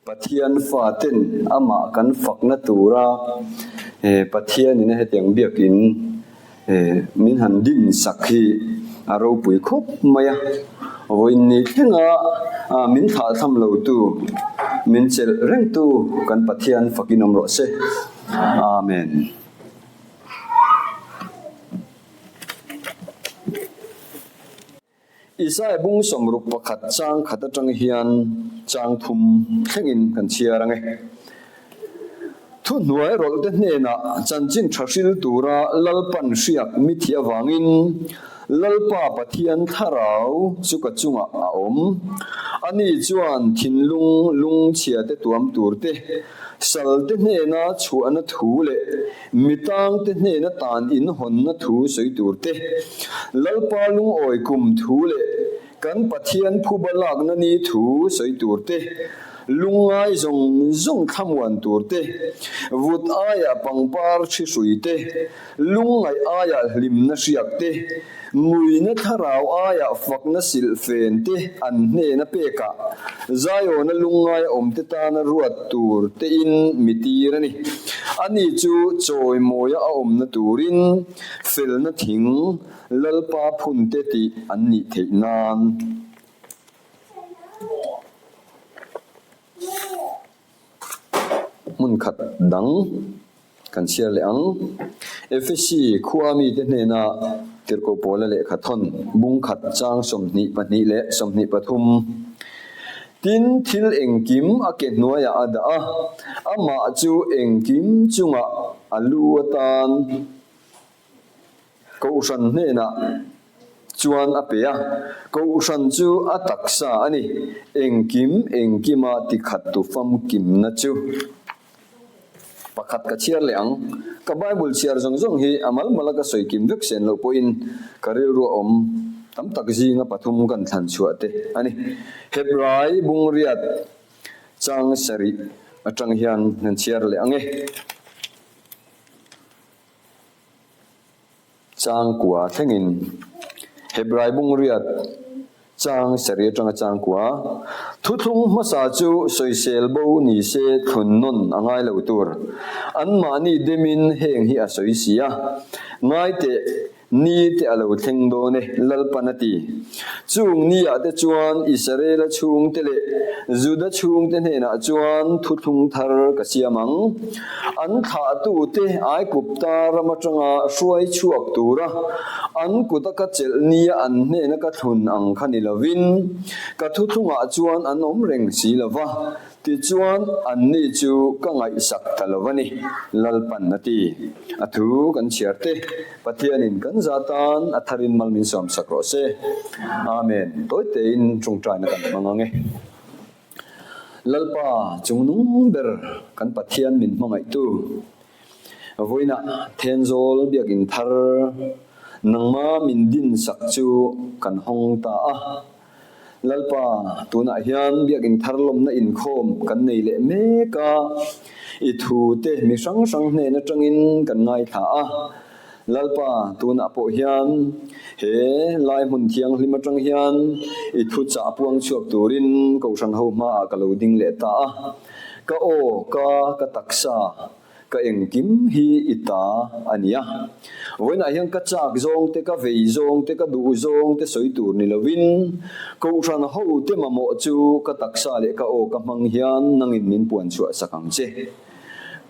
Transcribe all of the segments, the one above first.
Pathian faten amah kan fakna tura Pathianin a hetiang biakin min han din sak hi a ropui khawp mai a. Vawiin ni thlenga min thlahthlam lotu, min chelh rengtu kan Pathian fakin awm rawh se. Amen. Isaiah bung 61 chang khat atang hian chang thum thlengin kan chhiar ang e. Thuhnuai rawlhte hnenah chanchin tha hril tura Lalpan hriak mi thih avangin Lalpa Pathian thlarau chu ka chungah a awm. Ani chuan thinlung lungchhiate tuam turte, salte hnena chhuahna thu leh Mi tangte hnena tan inhawnna thu sawi tur te, Lalpa lungawi kum thu leh kan Pathian phuba lakna ni thu sawi tur te, lungngai zawng zawng thlamuan tur te, vut aia pangpar thi hrui te, lungngaih aia hlimna hriak te, Nguina thlarau aia fakna silh fen te an hnena pekah Zion-a lungngai a awmte tana ruat tur tein mi tir a ni. Ani chu chawimawia a awmna turin felna thing Lalpa phunte tih an nih theih nan. Hmun khat dang kan chhiar leh ang. Efesi khua mite hnena Tirhkoh Paula lehkha thawn bung khat chang 22 leh 23. Tin, thil engkim a ke hnuaiah a dah a, amah chu engkim chungah a lu atan. Kohhran hnenah chuan a pe a, Kohhran chu a taksa a ni, engkim engkima tikhattu famkimna chu. Pakhat ka chhiar leh ang, ka Bible chhiar zawng zawng hi a mal mala ka sawi kim vek sen loh pawhin ka rilru a awm tam tak zinga pathum kan thlan chhuah te a ni. Hebrai bungriat chang sarih atang hian kan chhiar leh ang e. Changkua thlengin Hebrai bungriat chang sarih atanga changkua thuthlung hmasa chu sawisel bo ni se thlun nawn a ngai lo tur. Anmahni demin heng hi a sawi si a, Ngaiteh Ni te a lo thleng dawn e, Lalpan a ti. Chung ni ah te chuan Israela chhungte leh Juda chhungte hnenah chuan thuthlung thar ka siam ang. An thlahtute Aigupta ram atanga hruai chhuak tura an kuta ka chelh nia an hnena ka thlun ang kha ni lovin, ka thuthlungah chuan an awm reng si lova. Tichuan, anni chu ka ngaihsak ta lo a ni, Lalpan a ti. A thu kan chhiar te, Pathianin kan za tan a tharin mal min sawmsak rawh se. Amen. Tawi tein tawngtaina kan hmang ang e. Lalpa chungnung ber kan Pathian min hmangaihtu, vawiinah Thenzawl biakinn thar nangma min dinsak chu kan hawng ta a. Lalpa, tunah hian biakinn thar lawmna inkhawm kan nei leh mek a, i thute mi hrang hrang hnen atangin kan ngaithla a. Lalpa, tunah pawh hian he lai hmun thianghlim atang hian i thu chah puang chhuak turin Kohhran ho hmaah ka lo ding leh ta a. Ka aw, ka, ka taksa. Ka engkim hi i ta a ni a. Vawiinah hian ka chak zawng te, ka vei zawng te, ka duh zawng te sawi tur ni lovin, Kohhran ho te mamawh chu ka taksa leh ka aw ka hmang hian nangin min puan chhuah sak ang che.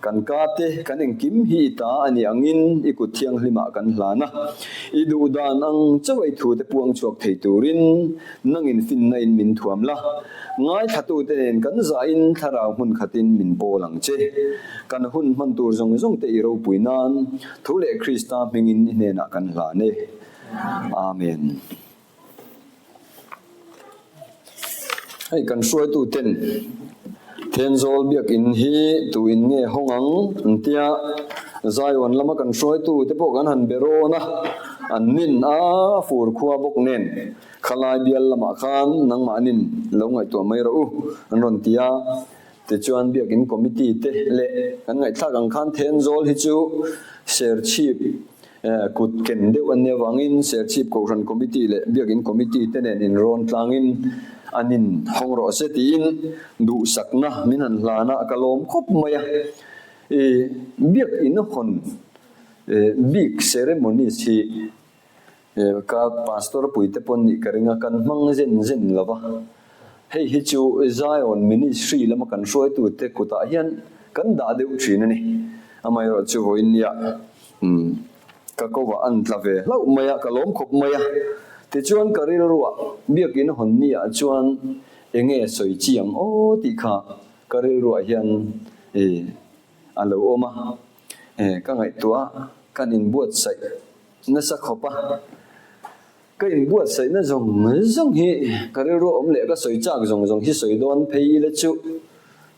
Kan ka te, kan engkim hi i ta a ni angin i kut thianghlimah kan hlan a. I duh dan ang chauh a i thu te puang chhuak thei turin nangin finna in min thuam la. Ngaithlatute nen kan zahin thlarau hmun khatin min pawl ang che. Kan hun hman tur zawng zawng te i ropui nan thu leh Krista hmingin i hnenah kan hlan e. Amen. Hei kan hruaituten Thenzawl biakinn hi tu in nge hawng ang an tia Zion lama kan hruaitu te pawh kan han be rawn a, an nin a fur khua bawk nen. Khalai bial lamah khan nangmahnin lo ngaihtuah mai rawh u, an rawn ti a. Tichuan biakinn committee te leh kan ngaihthlak ang khan Thenzawl hi chu Serchhip kut ken deuh an nih avangin Serchhip Kohhran committee leh biakinn committee te nen inrawn tlangin An in hawng rawh se tiin duhsakna min han hlan a, ka lawm khawp mai a. I biakin hawn bik ceremonies hi ka pastor puite pawn nih ka ring a, kan hmang zen zen lo va. Hei hi chu Zion Ministry lama kan hruaitute kutah hian kan dah deuh thin a ni. Amaherawhchu vawiin nia Ka kovah an tla ve hlauh mai a, ka lawm khawp mai a. Tichuan ka rilruah biakin hawn ni ah chuan enge sawi chi ang aw tih kha ka rilruah hian i a lo awm a. Ka ngaihtuah a, kan inbuatsaih nasa khawp a. Ka inbuatsaihna zawng zawng hi ka rilruah awm leh ka sawi chak zawng zawng hi sawi dawn phei ila chu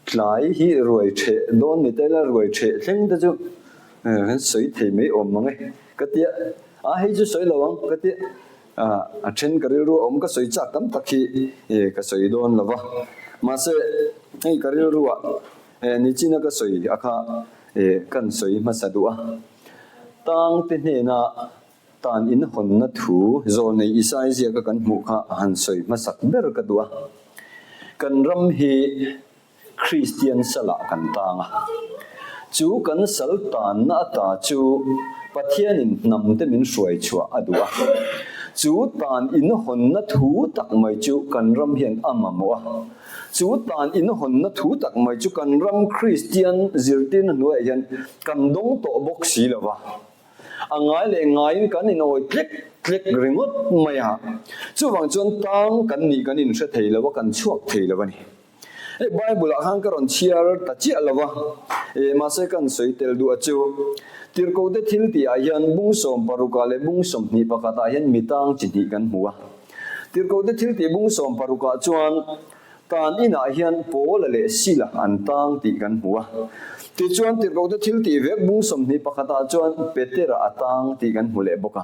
tlai hi ruai theh dawn ni ta ila ruai theh thleng te chu kan sawi thei mai awm mang e ka tia a hei chu sawi lo ang ka tia a then ka rilruah awm ka sawi chak tam tak hi ka sawi dawn lo va mahse hei ka rilruah nichina ka sawi a kha kan sawi hmasa duh a tang te hnena Tan in hawnna thu Zawlnei Isai ziaka kan hmuh kha a han sawi hmasak ber ka duh a. Kan ram hi Kristian salah kan tang a. Chu kan sal tanna ata chu Pathianin hnamte min hruai chhuah a duh a. Chu tan in hawnna thu tak mai chu kan ram hian a mamawh a. Chu tan in hawnna thu tak mai chu kan ram Kristian zirtirna hnuaiah hian kan dawng tawh bawk si lo va. A ngai leh ngaiin kan inawi tlek tlek ringawt mai a, chuvang chuan tang kan nih kan inhre thei lo a, kan chhuak thei lo a ni. Hei Bible ah khan ka rawn chhiar ta chiah lo a, e mahse kan sawi tel duh a chu. Tirhkohte thil tih ah hian bung 16 ah leh bung 21 ah hian mi tang chi hnih kan hmu a. Tirhkohte thil tih bung 16 ah chuan Tan inah hian Paula leh Sila an tang tih kan hmu a. Tichuan, tirhkohte thil tih vek bung 21 ah chuan Petera a tang tih kan hmu leh bawk a.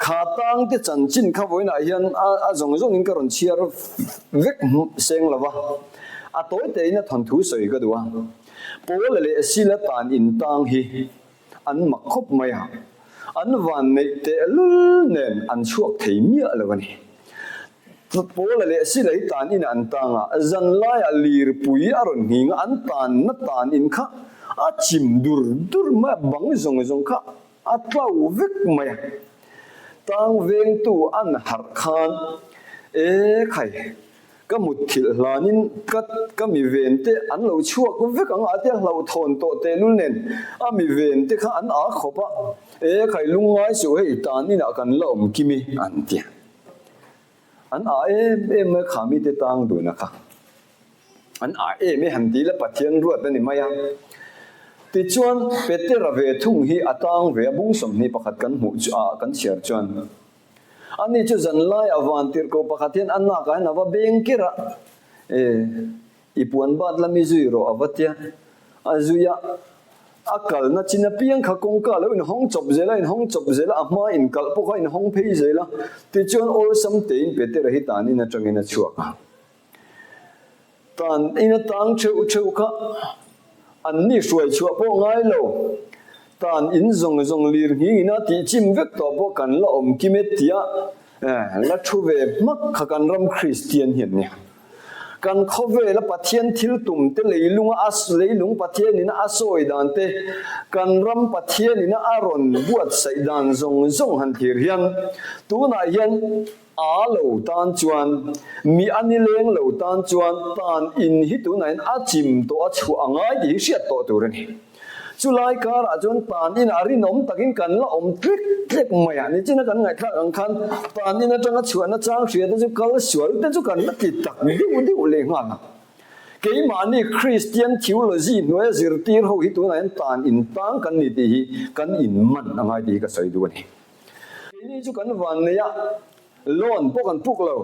Kha tangte chanchin kha vawiinah hian a zawng zawngin ka rawn chhiar vek seng lo va, a tawi tein a thawnthu sawi ka duh a. Paula leh Sila tan in tang hi an mak khawp mai a, an vanneih tehlul nen an chhuak thei miah lo a ni. Paula leh Silai tan in an tang a, zan laiah lirpui a rawn nghing a, an tanna tan in kha a chim dur dur mai a, bang zawng zawng kha a tlo vek mai a. Tang vengtu an harh khan, E khai, ka mutthilh hlanin ka ka mi ven te an lo chhuak vek ang a tia hlauhthawn tawh tehlul nen a mi ven te kha an a khawp a, E khai lungngai suh hei tan inah kan la awm kim i an ti a. An ah em em mai kha mite tang dun a kha. An ah em e han ti ila Pathian ruat a ni mai a. Tichuan Petera ve thung hi a tang ve a bung 21 kan hmuh chu ah kan chhiar chuan ani chu zanlai a van tirhkoh pakhat hian a nak ah hian a va beng ker a e I puan bat la mi zui rawh a va tia. A zui a, a kalna chin apiang kha kawngka lo inhawng chawp zel a, inhawng chawp zel a, a hma inkalh pawh kha inhawng phei zel a. Tichuan awlsam tein Petera hi tan in atangin a chhuak a. Tan in atang theuh theuh kha an ni hruai chhuah pawh ngai lo. Tan in zawng zawng lir nghing ina tih chim vek tawh pawh kan la awm kim e tia la thu ve hmak kha kan ram Kristian hian nia. Kan khawvela Pathian thil tum te leilunga a leilung Pathianina a sawi dan te, kan ram Pathianina a rawn buatsaih dan zawng zawng han thlir hian tunah hian a lo tan chuan, mi a ni leng lo tan chuan tan in hi tunah hian a chim tawh a chhuah a ngai tih hi hriat tawh tur a ni. Chulai karah chuan tan in a rinawm takin kan la awm tlek tlek mai a, nichina kan ngaihthlak ang khan tan in atanga chhuahna chang hria te chu kal sual te chu kan la ti tak deuh deuh leh nghal a. Keimahni Kristian theology hnuaia zirtir ho hi tunah hian tan in tang kan ni tih hi kan inman a ngai tih hi ka sawi duh a ni. Keini chu kan vannei a, loan pawh kan puk lo.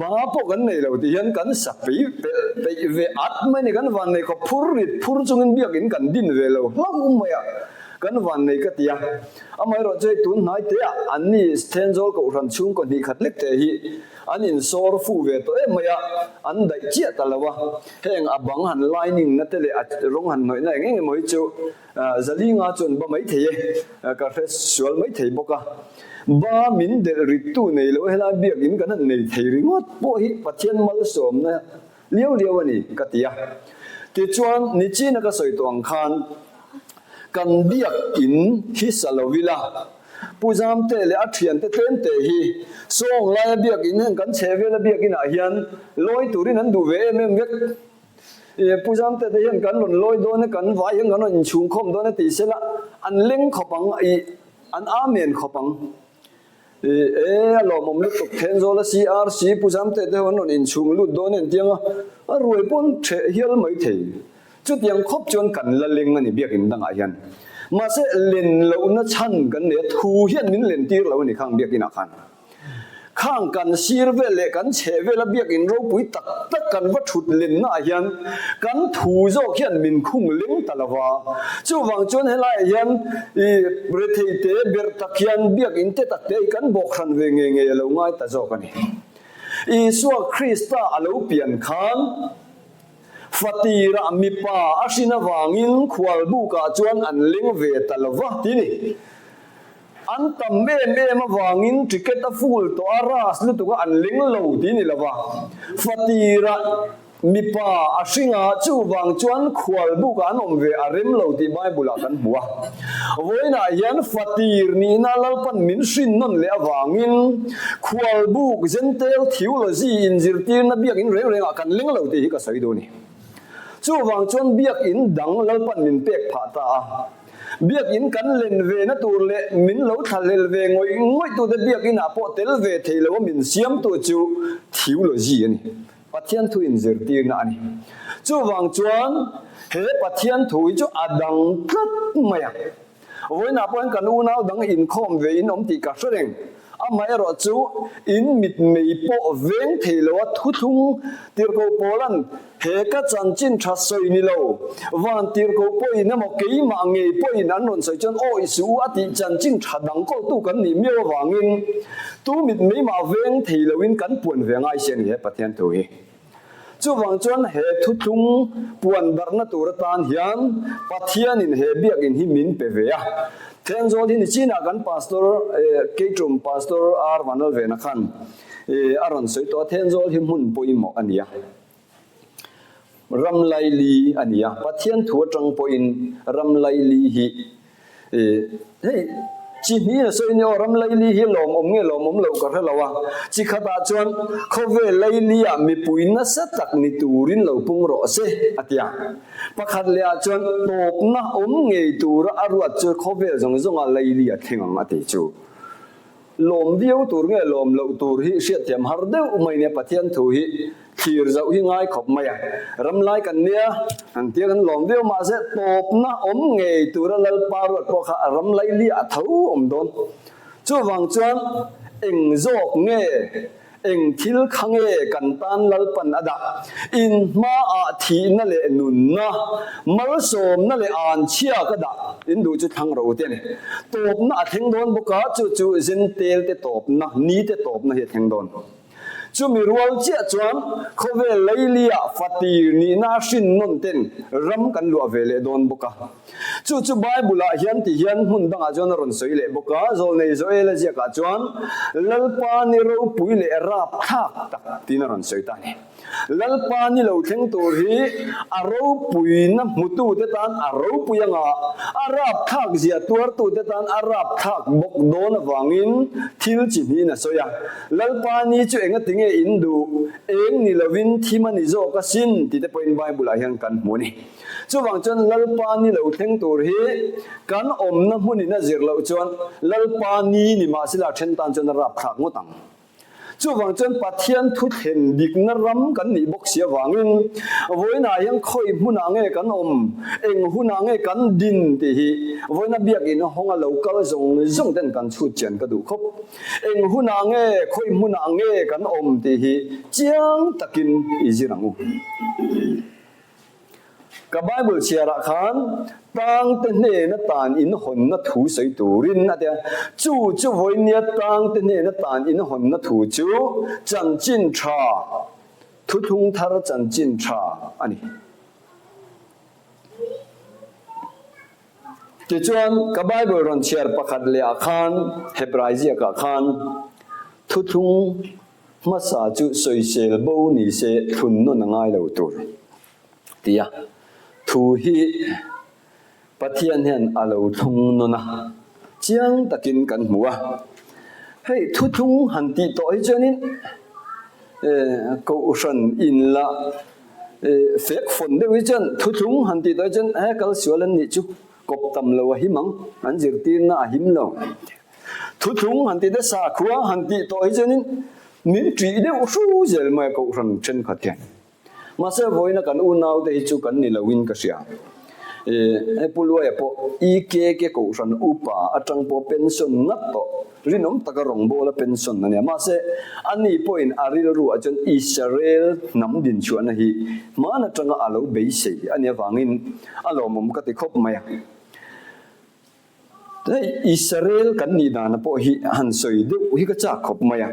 Ba pawh kan nei lo tih hian kan sa peih pelh peih ve at mai a ni. Kan van nei khawp phur rit phur chungin biakin kan din ve lo hlauh mai a. Kan vannei ka ti a. Amaherawh chu hei tun hnai te ah anni Thenzawl Kohhran chhungkaw hnih khat lek te hi an insawr fu ve tawh em mai a, an daih chiah ta lo a. Heng a bang han lining na te leh a rawng han hnawih na eng eng emaw hi chu Zalinga chuan ba mai thei e, ka hre sual mai thei bawk a. Ba min delh rittu nei lo helai biakin kan han nei thei ringawt pawh hi Pathian malsawmna Liau liau a ni, ka ti a. Tichuan, nichina ka sawi tawh ang khan, kan biak in hi sa lo ila, Pu Zamte leh a thiante tlemte hi sawng laia biak in heng kan chhe vela biak inah hian lawi turin an duh ve em em vek. Pu Zamte te hian kan rawn lawi dawn e, kan vai hian kan rawn inchhungkhawm dawn e tih sela an leng khawp ang, ih, an amen khawp ang. E a lawmawm lutuk Thenzawl a CRC Pu Zamte te ho an rawn inchhung lut dawn en tiang a, a ruai pawn ṭheh hial mai thei. Chutiang khawp chuan kan la leng a ni biakinn dangah hian. Mahse len lohna chhan kan nei a, thu hian min len tir lo a ni khang biakinah khan. Khang kan sir vel leh kan chheh vela biakinn ropui tak tak kan va ṭhut lennaah hian kan thu zawk hian min khung leng ta lo va. Chuvang chuan helaiah hian i rethei te berh tak hian biakinn te tak te hi kan bawk hran ve ngei ngei a lo ngai ta zawk a ni. Isua Krista a lo pian khan fatirah mipa a hrin avangin khualbukah chuan an leng ve ta lo va ti ni. An tam em em avangin ticket a full tawh a ras lutuk a an leng lo ti ni lo va. Fatirah Mipa a hringa chuvang chuan khual bukah an awm ve a rem lo tih Bible-ah kan hmu a. Vawiinah hian fatir nihna Lalpan min hrin nawn leh avangin khual buk Gentile theology inzirtirna biakinn reng rengah kan leng lo tih hi ka sawi duh a ni. Chuvang chuan biakinn dang Lalpan min pek phah ta a. Biakinn kan len ve na tur leh min lo thlahlel ve ngawih ngawih tute biakinnah pawh tel ve thei lo a min siamtu chu theology a ni. Pathian thu inzirtirna a ni. Chuvang chuan he Pathian thu hi chu a dang tlat mai a. Vawiinah pawh hian kan unau dang inkhawm ve in awm tih ka hre reng. Amaherawh chu in mitmei pawh veng thei lo a thuthlung tirhkoh Paula'n he ka chanchin tha sawi ni lo, van tirhkoh pawhin emaw keimah ngei pawhin an rawn sawi chuan aw i suh u a tih chanchin tha dang kawltu kan nih miau avangin Tu mit mei mah veng thei loin kan puan ve ngai si a ni he Pathian thu hi. Chuvang chuan he thuthlung puan darhna tur atan hian Pathianin he biakinn hi min pe ve a. Thenzawl hi nichinah kan Pastor Keitum Pastor R Vanlalvena khan a rawn sawi tawh a, Thenzawl hi hmun pawimawh a ni a. Ram laili a ni a, Pathian thu atang pawhin ram laili hi hei chi hnih a sawi nia aw, ram laili hi lawmawm nge lawmawm loh ka hre lo a, chi khatah chuan khawvel laili ah mipui nasa tak ni turin lo pung rawh se a ti a, pakhat leh ah chuan tawpna awm ngei tura a ruat chu khawvel zawng zawng ah laili a thleng ang a ti chu. Lawm viau tur nge lawm loh tur hi hriatthiam har deuh mai nia Pathian thu hi thlir zauh hi ngai khawp mai a. Ram lai kan nia an tia kan lawm viau mahse tawpna awm ngei tura Lalpa ruat pawh kha ram lai liah tho awm dawn. Chuvang chuan eng zawk nge Eng thil kha nge kan tan Lalpan a dah? In hmaah thihna leh nunna, malsawmna leh anchhia ka dah. In duh chu thlang rawh u te a ni. Tawpna a thleng dawn bawk a, chu chu Zentel te tawpna, ni te tawpna hi a thleng dawn. Chumi rual chiah chuan khawvel leiliah fatir nihna a hrin nawn ten ram kan luah ve leh dawn bawk a. Chu chu Bible-ah hian ti hian hmun dangah chuan a rawn sawi leh bawk a, Zawlnei Joela ziakah chuan Lalpa ni ropui leh rapthlak tak tiin a rawn sawi ta a ni. Lalpa ni lo thleng tur hi a ropuina hmutute tan a ropui anga, a rapthlak zia tuartute tan a rapthlak bawk dawn avangin thil chi hnihin a sawi a. Lalpa ni chu enga tinge in duh? Eng ni lovin thim a ni zawk asin tite pawhin Bible-ah hian kan hmu a ni. Chuvang chuan Lalpa ni lo thleng tur hi kan awmna hmunin a zir loh chuan Lalpa ni ni mahsela then tan chuan a rapthlak ngawt ang. Chuvang chuan Pathian thu thlen dikna ram kan nih bawk si avangin vawiinah hian khawi hmunah nge kan awm, eng hunah nge kan din tih hi vawiina biakinn hawnga lo kal zawng zawng ten kan chhut chian ka duh khawp. Eng hunah nge, khawi hmunah nge kan awm tih hi chiang takin i zir ang u. Ka Bible chhiarah khan tangte hnena tan in hawnna thu sawi turin a ti a, chu chu vawinia tangte hnena tan in hawnna thu chu chanchin tha, thuthlung thar chanchin tha a ni. Tichuan, ka Bible rawn chhiar pakhat lehah khan, Hebrai ziakah khan, thuthlung hmasa chu sawisel bo ni se thlun nawn a ngai lo tur tia thu hi Pathian hian a lo thlung nawn a, chiang takin kan hmu a. Hei thuthlung han tih tawh hi chuanin Kohhran in la fek fawn deuh hi chuan thuthlung han tih tawh hi chuan he kal sual an nih chu kawp tam lo a him ang, an zirtirna a him lo. Thuthlung han tih te sakhua han tih tawh hi chuanin min ṭih deuh hru zel mai a Kohhran thenkhat hian. Mahse vawiina kan unaute hi chu kan ni loin ka hria. Hei Pu Luaia pawh EKK Kohhran upa atang pawh pension ngat tawh rinawm taka rawngbawla pension a nia. Mahse ani pawhin a rilru ah chuan Israel hnam dinchhuahna hi hman atanga a lo beisei a nih avangin a lawmawm ka ti khawp mai a. Hei Israel kan nih dana pawh hi han sawi deuh hi ka chak khawp mai a,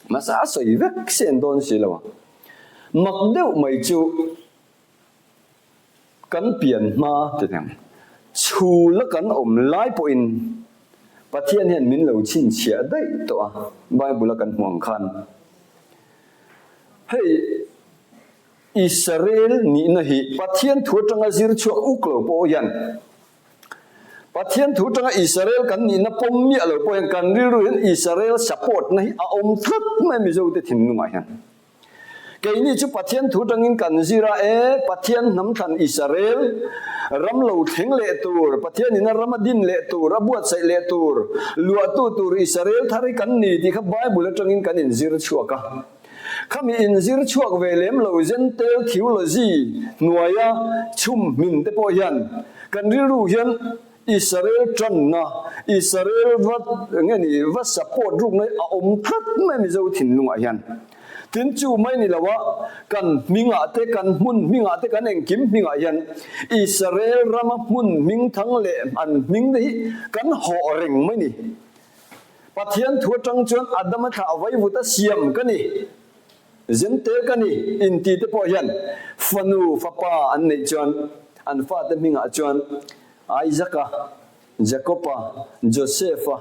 mahse a sawi vek sen dawn si lo a. Mak deuh mai chu kan pian hma ti theng chhula kan awm lai pawhin Pathian hian min lo chhinchhiah daih tawh a, Bible a kan hmuh ang khan. Hei Israel nihna hi Pathian thu atanga zir chhuak uk lo pawh hian Pathian thu tanga Israel kan nihna pawm miah lo pawh hian kan rilru hian Israel support na hi a awm tlat mai Mizo te thinlungah hian. Keini chu Pathian thu tangin kan zir a, e Pathian hnam thlan Israel ram lo thleng leh tur, Pathian in a ram a din leh tur, a buatsaih leh tur, luahtu tur Israel thar hi kan ni tih kha Bible atangin kan inzir chhuak a. Khami inzir chhuak ve lem lo Gentile theology hnuaia chhum hmin te pawh hian kan rilru hian Israel tanna, Israel va nge ni va support rukna hi a awm tlat mai Mizo thinlungah hian. Tin chu mai ni loa kan hmingah te, kan hmun hmingah te, kan engkim hmingah hian Israel rama hmun hming thang leh an hming te hi kan hawh reng mai ni. Pathian thu atang chuan Adama thlah vaivut a siam ka ni, Zentel ka ni inti te pawh hian fanu fapa an neih chuan an fate hmingah chuan Isaac-a, Jacob-a, Joseph-a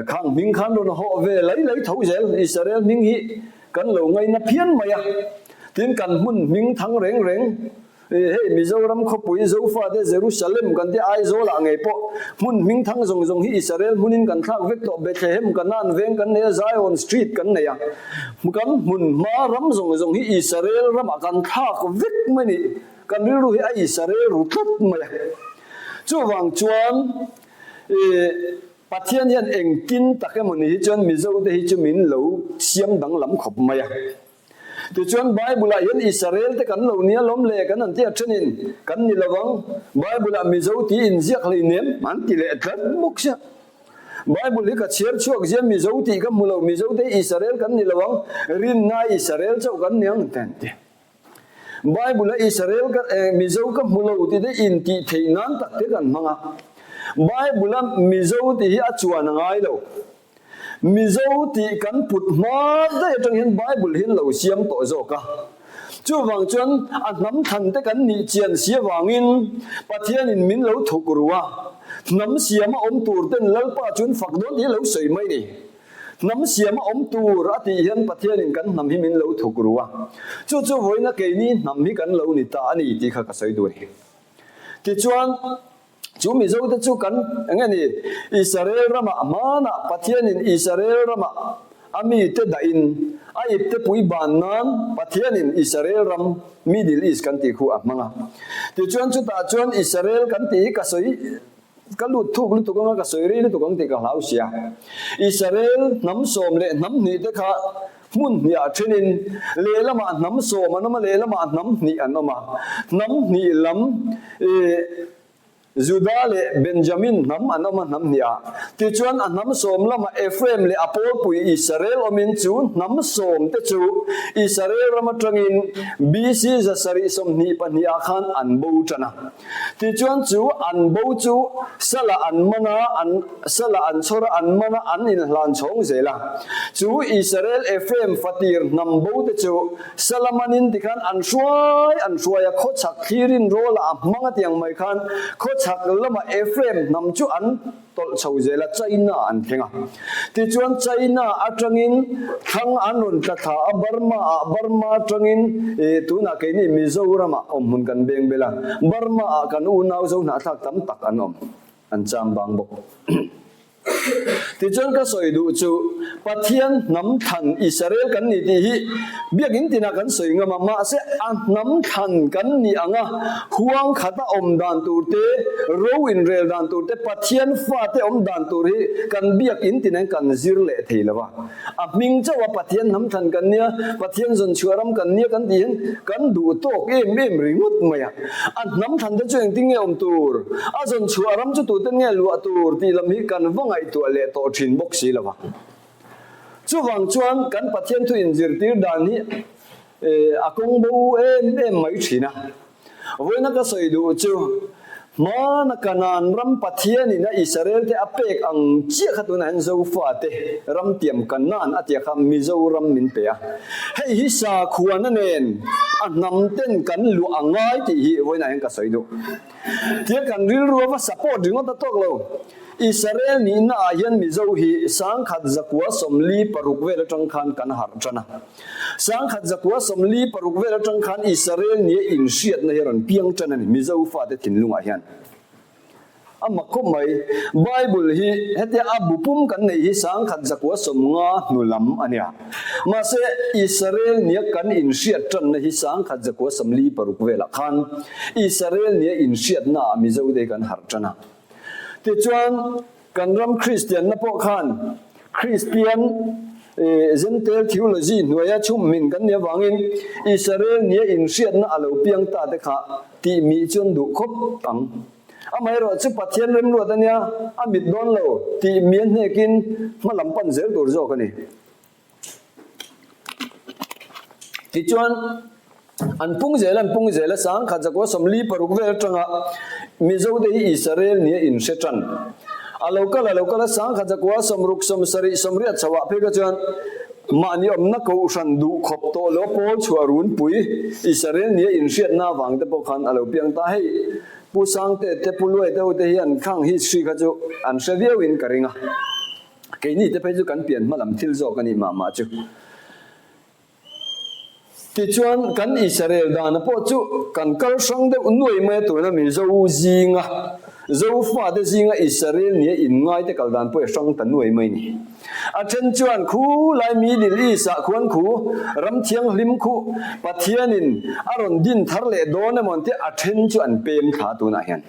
khang hming khan rawn hawh ve lai lai tho zel. Israel hming hi kan lo ngaina phian mai a, tin kan hmun hming thang reng reng Hei Mizoram khawpui Zofate Jerusalem kan ti Aizawl ah ngei pawh hmun hming thang zawng zawng hi Israel hmunin kan thlak vek tawh Bethlehem Canaan veng kan nei a Zion Street kan nei a kan hmun hma ram zawng zawng hi Israel ramah kan thlak vek mai ni kan rilru hi a Israel ru tlat mai a chuvang chuan Pathian hian engtin tak emaw ni hi chuan Mizo te hi chu min lo siam danglam khawp mai a. Tichuan Bible-ah hian Israel te kan lo nia lawm le kan han ti a thenin kan ni lo vang, Bible-ah Mizo tih inziak hleinem an ti leh tlat bawk sia. Bible hi ka chhiar chhuak zia Mizo tih ka hmu lo, Mizo te hi Israel kan ni lo vang, rinna Israel chauh kan ni ang te an ti. Bible-a Israel ka eh Mizo ka hmu lo tih te intih theih nan tak te kan hmang a. Bible-a Mizo tih hi a chuan a ngai lo. Mizo tih kan put hma daih atang hian Bible hian lo siam tawh zawk a. Chuvang chuan a hnam thlan te kan nih chian si avangin Pathianin min lo thuk ru a, hnam siama awm tur ten Lalpa chuan fak dawn tih hi lo sawi mai ni. Hnam siama awm tur a tih hian Pathianin kan hnam hi min lo thuk ru a. Chu chu vawiina keini hnam hi kan lo ni ta a ni tih kha ka sawi duh a ni. Tichuan. Chu Mizote chu kan eng nge ni? Israel ramah hmanah Pathianin Israel ramah a mite dahin a ipte pui ban nan Pathianin Israel ram Middle East kan tih khu a hmang a. Tichuan chutah chuan Israel kan tih hi ka sawi ka lut thuk lutuk anga ka sawi rei lutuk ang tih ka hlau sia. Israel hnam sawm leh hnam hnih te kha hmun hniah thenin lehlamah hnam sawm an awm a, lehlamah hnam hnih an awm a. Hnam hnih lam ih. Juda leh Benjamin hnam an awm a hnam hniah. Tichuan a hnam sawm lamah Ephraim leh a pawlpui Israel awmin chu hnam sawmte chu Israel ram atangin BC 722 ah khan an bo tan a. Tichuan chu an bo chu salah an man a, an salah an chhawr a, an man a, an inhlan chhawng zel a. Chu Israel Ephraim fatir hnam bo te chu sala manin tikhan an hruai an hruai a, khawchhak thlirin rawlah a hmang a tiang mai khan khawchhak lama Ephraim hnam chu an tawlh chho zel a, China an thleng a. Tichuan China atangin thlang an rawn tla thla a, Burma ah, Burma atangin ih tunah keini Mizoram ah awmhmun kan beng bel a, Burma ah kan unau zo hnahthlak tam tak an awm, an cham bang bawk. Tichuan ka sawi duh chu Pathian hnam thlan Israel kan ni tih hi biakinn tinah kan sawi ngam a, mahse a hnam thlan kan nih ang a, huang khata awm dan tur te, ro inrel dan tur te, Pathian fate awm dan tur hi kan biakinn tinah hian kan zir leh thei lo va. A hming chauh a Pathian hnam thlan kan nia, Pathian zawn chhuah ram kan nia kan tih hian kan duh tawk em em ringawt mai a. A hnam thlan te chu engtin nge awm tur, a zawn chhuah ram chu tuten nge luah tur tih lam hi kan va ngaihtuah leh tawh thin bawk si lo va. Chuvang chuan kan Pathian thu inzirtir dan hi a kawng bo em em mai thin a. Vawiina ka sawi duh chu, hmana Kanaan ram Pathianin a Israel-te a pek ang chiah kha tunah hian Zofate ram tiam Kanaan a tia kha Mizoram min pe a. Hei hi sakhuana nen a hnam ten kan luah a ngai tih hi vawiinah hian ka sawi duh. Tia kan rilru a va support ringawt a tawk lo. Israel nihna ah hian Mizo hi 1146 vel atang khan kan harh tan a. 1146 vel atang khan Israel nia inhriatna hi rawn piang tan a ni Mizo fate thinlungah hian. A mak khawp mai. Bible hi hetia a bu pum kan neih hi 1150 hnu lam a nia. Mahse Israel nia kan inhriat tanna hi 1146 velah khan Israel nia inhriatna ah Mizo te hi kan harh tan a. Tichuan, kan ram Kristianna pawh khan Kristian Zentail theology hnuaia chhum min kan nih avangin Israel nia inhriatna a lo piang ta te kha tih mih chuan duh khawp ang. Amaherawh chu Pathian remruat a nia, a mit dawn lo tih mia hnekin hma lam pan zel tur zawk a ni. Tichuan, an pung zel an pung zel a, 1000 zakua 46 vel atanga Mizote hi Israel nia inhre tan. A lo kal a lo kal a, 1000 zakua 60 70 80 chhoah phei kha chuan mahni awmna kohhran duh khawp tawh lo pawl chhuah runpui Israel nia inhriatna avang te pawh khan a lo piang ta. Hei Pu Sangte te Pu Luai te ho te hian khang history kha chu an hre viauin ka ring a. Keini te phei chu kan pian hma lam thil zawk a nih mah mah chu. Tichuan kan Israel dana pawh chu kan kal hrang deuh nuai mai a tuna Mizo zinga Zofate zinga Israel nia inngai te kal dan pawh i hrang ta nuai mai ni. A then chuan khu lai Middle East ah khuan khu ram thianghlim khu Pathianin a rawn din thar leh dawn emaw an tia a then chu an pem thla tunah hian.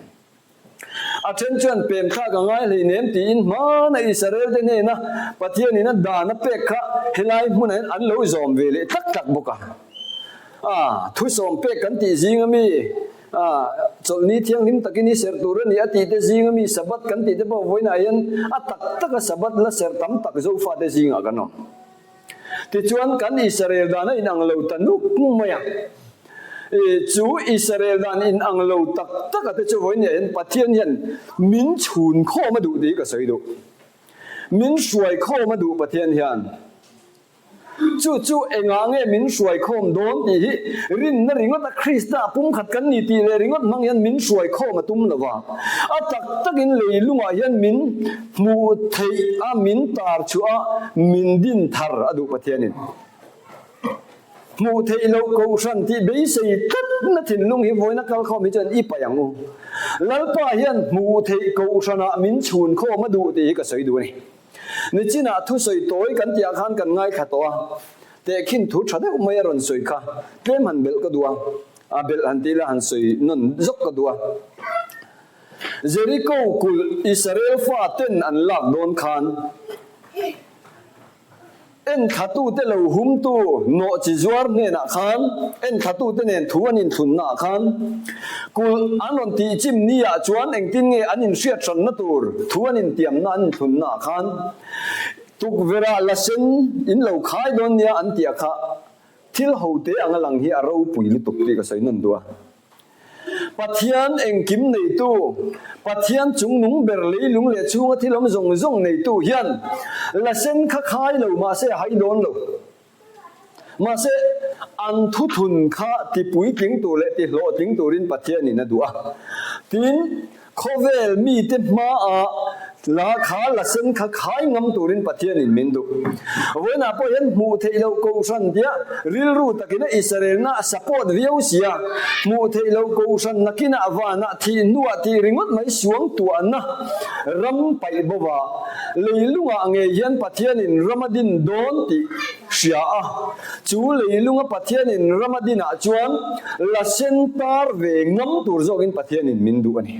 A then chuan pem thlak a ngai hleinem tiin hmana Israel-te hnena Pathianin a dan a pek kha helai hmunah hian an lo zawm ve leh tlak tlak bawk a. A, thusawm pek kan tih zing ami, a, chawlhni thianghlim takin i serh tur a ni a tih te zing ami, Sabbath kan tih te pawh vawiinah hian a tak taka Sabbath la serh tam tak Zofate zingah kan awm. Tichuan, kan Israel dan a inang lo ta nuk mai a. Chu Israel dan inang lo tak tak a te chu vawiin hian Pathian hian min chhun khawm a duh tih hi ka sawi duh. Min hruai khawm a duh Pathian hian. Chu chu engah nge min hruai khawm dawn tih hi rinna ringawt a Krista pumkhat kan ni tih leh ringawt hmang hian min hruai khawm a tum lo va. A tak takin leilungah hian min Hmuh theih a min tar chhuah a min din thar a duh Pathianin. Hmuh theih loh kohhran tih beisei tlatna thinlung hi vawiina kal khawm hi chuan i paih ang u. Lalpa hian hmuh theih kohhranah min chhun khawm a duh tih hi ka sawi duh a ni. Nichinah thusawi tawi kan tihah khan kan ngaithla tawh a, tehkhin thu tha deuh mai a rawn sawi kha tlem han belh ka duh a, a belh han ti ila han sawi nawn zawk ka duh a. Jeriko kulh Israel faten an lak dawn khan. Enthlatute lo humtu nawhchi zuar hnenah khan enthlatute nen thu an inthlunnaah khan kulh an rawn tihchim niah chuan engtin nge an inhriat hranna tur thu an intiamna an inthlunnaah khan tukverhah la sen in lo khai dawn nia an tih a kha thil hote anga lang hi a ropui lutuk tih ka sawi nawn duh a. Pathian engkim neitu, Pathian chungnung ber leilung leh chhunga thil awm zawng zawng neitu hian la sen kha khai lo mahse a hai dawn lo. Mahse, an thuthlun kha ti puitling tur leh ti hlawhtling turin Pathianin a duh a. Tin, Khawvel mite hmaah la kha la sen kha khai ngam turin Pathianin min duh. Vawiinah pawh hian hmuh theih loh kohhran tia rilru takin a Israelna a support viau sia, hmuh theih loh kohhran nakinah vanah thih hnuah tih ringawt mai suang tuahna ram paih bova leilungah ngei hian Pathianin ram a din dawn tih hria a. Chu leilunga Pathianin ram a dinah chuan la sen tar ve ngam tur zawkin Pathianin min duh a ni.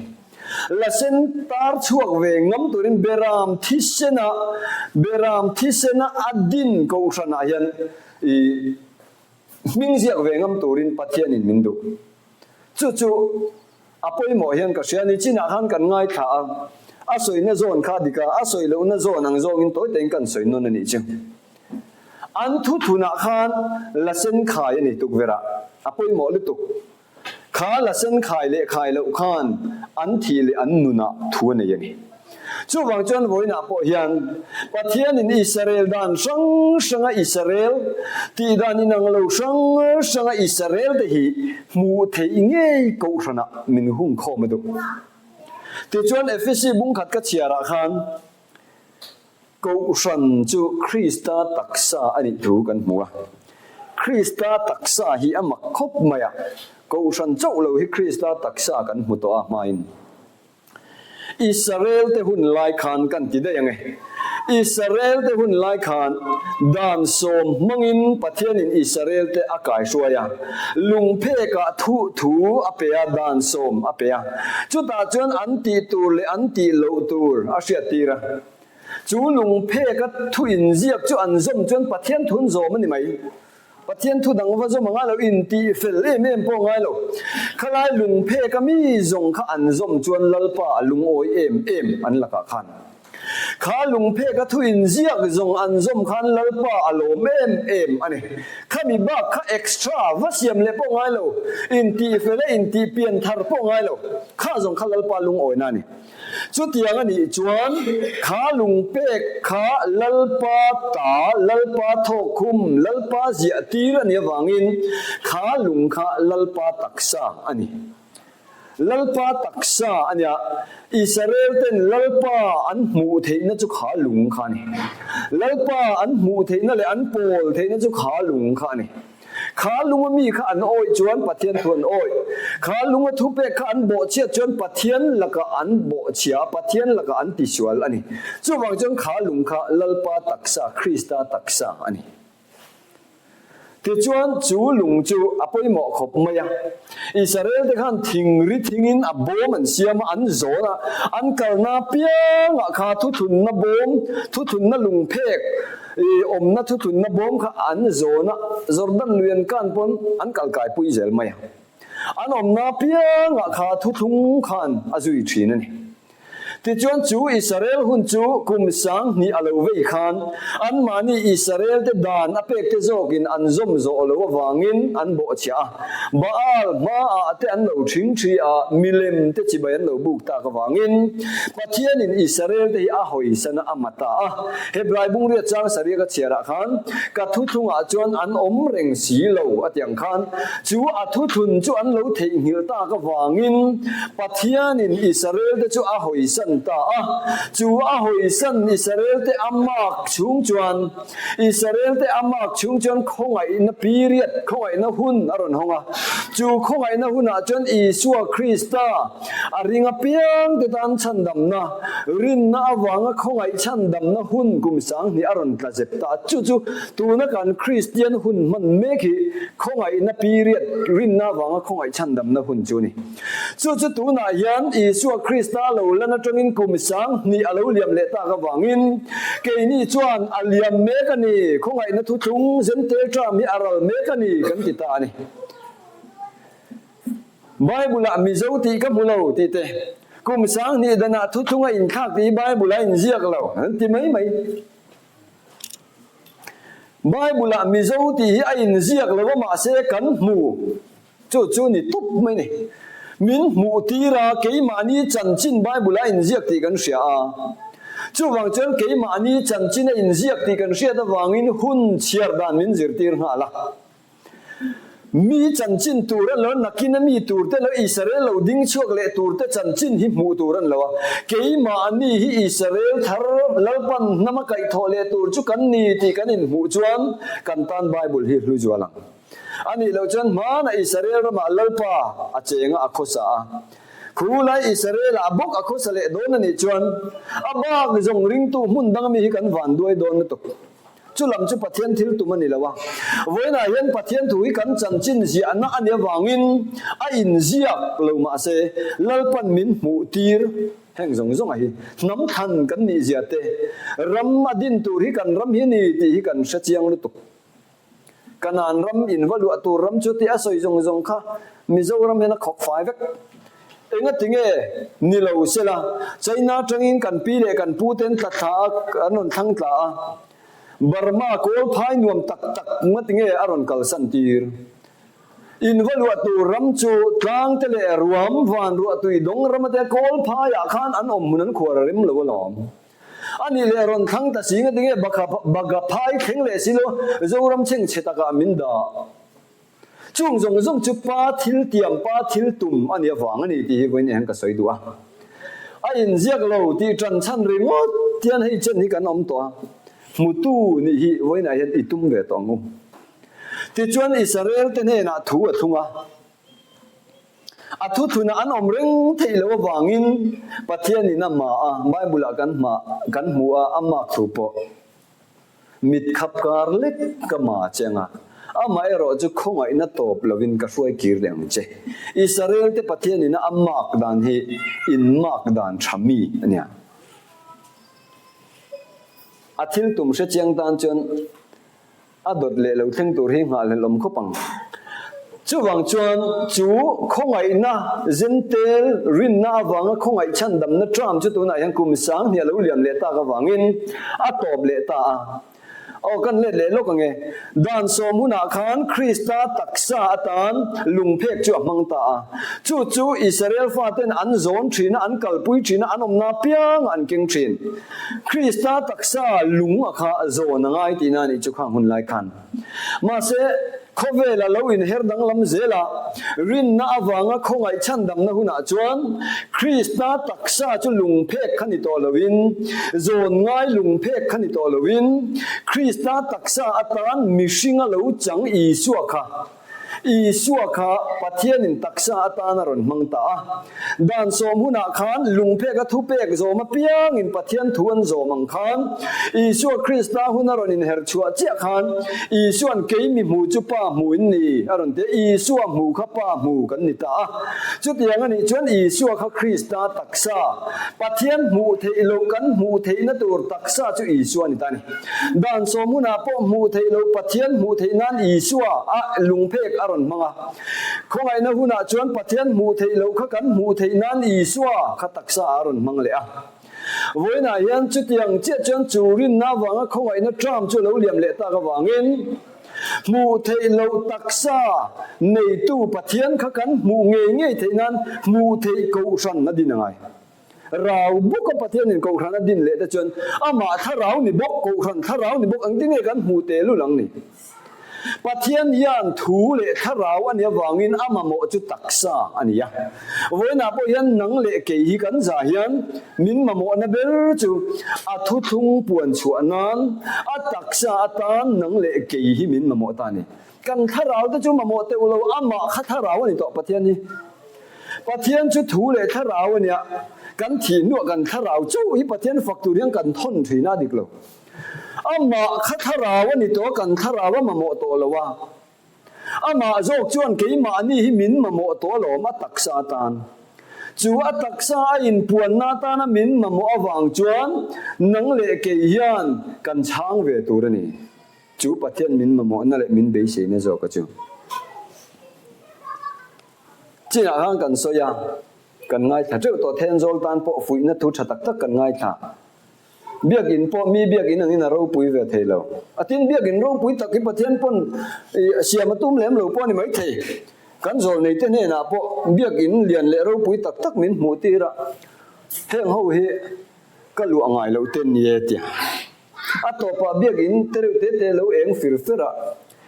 La sen tar chhuak ve ngam turin Beram thisena Beram thisena a din kohhranah hian i hming ziak ve ngam turin Pathianin min duh. Chu chu a pawimawh hian ka hria a ni. Chinah khan kan ngaithla a, a sawina zawn kha a dik a, a sawi lohna zawn ang zawngin tawi takin kan sawi nawn a nih chu. An thuthunah khan la sen khai a ni tukverh ah a pawimawh lutuk. Kha la sen khai leh khai loh khan an thih leh an nunah thu a nei a ni. Chuvang chuan vawiinah pawh hian Pathianin Israel dan hrang hranga Israel tih dan inang lo hrang hranga Israel te hi hmuh theih ngei kohhranah min hung khawm a duh. Tichuan Efesi bungkhat ka chhiarah khan Kohhran chu Krista taksa a nih thu kan hmu a. Krista taksa hi a mak khawp mai a, Kohhran chauh lo hi Krista taksa kan hmu tawh a hmain. Israel te hun lai khan kan ti daih ang e. Israel te hun lai khan dan sawm hmangin Pathianin Israel te a kaihruai a, lungphekah thuh thu a pe a, dan sawm a pe a. Chutah chuan an tih tur leh an tih loh tur a hriattir a. Chu lungpheka thu inziak chu an zawm chuan Pathian thu an zawm a ni mai. Pathian thu dang va zawm a ngai lo, intih fel em em pawh a ngai lo. Khalai lungpheka mi zawng kha an zawm chuan Lalpa a lungawi em em an lakah khan. Kha lungpheka thu inziak zawng an zawm khan Lalpa a lawm em em a ni. Khami bak kha extra va siam leh pawh a ngai lo, intih fel a intih pian thar pawh a ngai lo. Kha zawng kha Lalpa lungawina a ni. Chutiang a nih chuan kha lungpek kha Lalpa ta, Lalpa thawkkhum, Lalpa ziah tir a nih avangin kha lung kha Lalpa taksa a ni. Lalpa taksa a nia, Israel ten Lalpa an hmuh theihna chu kha lung kha a ni. Lalpa an hmuh theihna leh an pawl theihna chu kha lung kha a ni. Kha lunga mi kha an awih chuan Pathian thu an awih. Kha lunga thupek kha an bawhchhiat chuan Pathian lakah an bawhchhia a, Pathian lakah an tisual a ni. Chuvang chuan kha lung kha Lalpa taksa, Krista taksa a ni. Tichuan chu lung chu a pawimawh khawp mai a. Israel te khan thingri thingin a bawm an siam a, an zawn a, an kalna apiangah kha thuthlunna bawm, thuthlunna lungphek, I awmna thuthlunna bawm kha an zawn a, Jordan lui an kan pawn an kal kaipui zel mai a. An awmna apiangah kha thuthlung khan a zui thin a ni. Tichuan chu Israel hun chu kum 2000 a lo vei khan anmahni Israel te dan a pek te zawkin an zawm zawh lo avangin an bawhchhiah a. Baal hmaah te an lo thing thi a, milem te chibai an lo buk tak avangin Pathianin Israel te hi a hawisan a, a ma ta a. Hebrai bungriat chang sarih ka chhiarah khan, Ka thuthlungah chuan an awm reng si lo, a ti ang khan, chu a thuthlun chu an lo theihnghilh tak avangin Pathianin Israel-te chu a hawisan ta a. Chu a hawisan Israel-te a mark chhung chuan, Israel-te a mark chhung chuan khawngaihna period, khawngaihna hun a rawn hawng a. Chu khawngaihna hunah chuan Isua Krista a ring apiangte tan chhandamna, rinna avanga khawngaih chhandamna hun kum 2000 a rawn tla zep ta. Chu chu tuna kan Kristian hun hman mek hi khawngaihna period, rinna avanga khawngaih chhandamna hun chu a ni. Chu chu tunah hian Isua Krista lo lan atangin kum 2000 a lo liam leh tak avangin keini chuan a liam mek a ni, khawngaihna thuthlung Zentel term hi a ral mek a ni kan ti ta a ni. Bible-ah Mizo tih ka hmu lo tih te, kum 2000 danah thuthlung a inthlak tih hi Bible-ah a inziak lo an ti mai mai. Bible-ah Mizo tih hi a inziak lo a mahse kan hmu. Chu chu ni tup mai ni. Min hmuh tir a, keimahni chanchin Bible a inziak tih kan hria a. Chuvang chuan keimahni chanchin a inziak tih kan hriat avangin hun chhiar dan min zirtir nghal a. Mi chanchin tur a lo nakin a mi tur te lo Israel lo ding chhuak leh tur te chanchin hi hmuh tur an lo a. Keimahni hi Israel thar Lalpan hnam a kaihthawh leh tur chu kan ni tih kan inhmuh chuan kan tan Bible hi hlu zual ang. A nih loh chuan hmanah Israel ramah Lalpa a cheng a, a khawsa a. Khulai Israel-ah bawk a khawsa leh dawn a nih chuan a bak zawng ringtu hmun dang ami hi kan van duai dawn lutuk. Chu lam chu Pathian thil tum a ni lo a. Vawiinah hian Pathian thu hi kan chanchin ziahna a nih avangin a inziak lo mahse Lalpan min hmuh tir heng zawng zawng a hi hnam thlan kan nih zia te, ram a din tur hi kan ram hi a ni tih hi kan hre chiang lutuk. Kanaan ram in va luah tur ram chu tih a sawi zawng zawng kha Mizoram hian a khawk fai vek. Engati nge ni lo sela, China atangin kan pi leh kan pu ten tla thla a an rawn thlang tla a, Burma kawl phai nuam tak tak ngati nge a rawn kalsan tir. In va luah tur ram chu tlang te leh ruam van ruah tui dawng ram ate kawl phaiah khan an awm hmun an khuar a rem lo alawm. A nih leh rawn thlang ta si nga tinge Bakha Bagha phai thleng leh si lo Zoram chheng chhe takah min dah. Chung zawng zawng chu pa thil tiam pa thil tum a nih avang a ni tih hi vawiin hian ka sawi duh a. A inziak lo tih tan chhan ringawt hian hei chen hi kan awm tawh a, hmutu nih hi vawiinah hian i tum ve tawh ang u. Tichuan Israel te hnenah thu a thlung a. A thuthlunah an awm reng theih loh avangin Pathianin a hma a, Bible-ah kan hma kan hmu a, a mark thu pawh mit khap kar lek ka ma che anga, amaherawh chu khawngaihna tawp lovin ka hruai kir leh ang che. Israel-te Pathianin a mark dan hi in mark dan tha mi a nia. A thil tum hre chiang tan chuan A dawt leh lo thleng tur hi nghahhlelh awm khawp ang. Chuvang chuan chu khawngaihna zentel rinna avanga khawngaih chhandamna term chu tunah hian kum 2000 a lo liam leh tak avangin a tawp leh ta a. Aw kan let leh lawk ange. Dan sawm hunah khan Krista taksa atan lungphek chu a hmang ta a. Chu chu Israel faten an zawn thin a, an kalpui thin a, an awmna apiang an keng thin. Krista taksa lung a kha zawn a ngai tihna a nih chu khang hun lai khan. Mahse, khawvel a lo inher danglam zel a, rinna avanga khawngaih chhandamna hunah chuan Krista taksa chu lungphek kha ni tawh loin, zawn ngai lungphek kha ni tawh loin, Krista taksa atan mihringa lo chang Isua kha Isua kha Pathianin taksa atan a rawn hmang ta a. Dan sawm hunah khan lungpheka thupek zawm apiangin Pathian thu an zawm ang khan, Isua Krista hun a rawn inher chhuah chiah khan, Isua'n kei mi hmu chu Pa hmu in ni a rawn ti a, Isua hmu kha Pa hmu kan ni ta a. Chutiang a nih chuan Isua kha Krista taksa, Pathian hmuh theih loh kan hmuh theihna tur taksa chu Isua a ni ta a ni. Dan sawm hunah pawh hmuh theih loh Pathian hmuh theih nan Isua a lungphek a rawn hmang a. Khawngaihna hunah chuan Pathian hmuh theih loh kha kan hmuh theih nan Isua kha taksa a rawn hmang leh a. Vawiinah hian chutiang chiah chuan chu rinna avanga khawngaihna term chu lo liam leh tak avangin hmuh theih loh taksa neitu Pathian kha kan hmuh ngei ngei theih nan hmuh theih kohhran a din a ngai. Rau bawka Pathianin kohhran a din leh te chuan amah thlarau ni bawk, kohhran thlarau ni bawk engtin nge kan hmuh teh lul ang ni? Pathian hian thu leh thlarau a nih avangin a mamawh chu taksa a ni a. Vawiinah pawh hian nang leh kei hi kan za hian min mamawhna ber chu a thuthlung puan chhuah nan a taksa atan nang leh kei hi min mamawh ta a ni. Kan thlarau te chu mamawh teuh lo, amah kha thlarau a ni tawh Pathian hi. Pathian chu thu leh thlarau a nia, kan thih hnuah kan thlarau chauh hi Pathian fak tur hian kan thawn thin a dik lo. Amah kha thlarau a ni tawh a, kan thlarau a mamawh tawh lo a. Amah zawk chuan keimahni hi min mamawh tawh alawm a taksa atan. Chu a taksa a inpuanna atana min mamawh avang chuan nang leh kei hian kan chhang ve tur a ni. Chu Pathian min mamawhna leh min beiseina zawka chu. Chinah khan kan sawi a, kan ngaithla teuh tawh. Thenzawl tan pawh fuihna thu tha tak tak kan ngaithla. Biakinn pawh mi biakinn angin a ropui ve thei lo. A tin biakinn ropui tak hi Pathian pawn siam a tum lem lo pawh a ni maithei. Kan zawlneite hnenah pawh biakinn lian leh ropui tak tak min hmuh tir a, heng ho hi ka luah ngai loh te ni e tia. A tawpah biakinn te reuh te te lo eng fir fer a,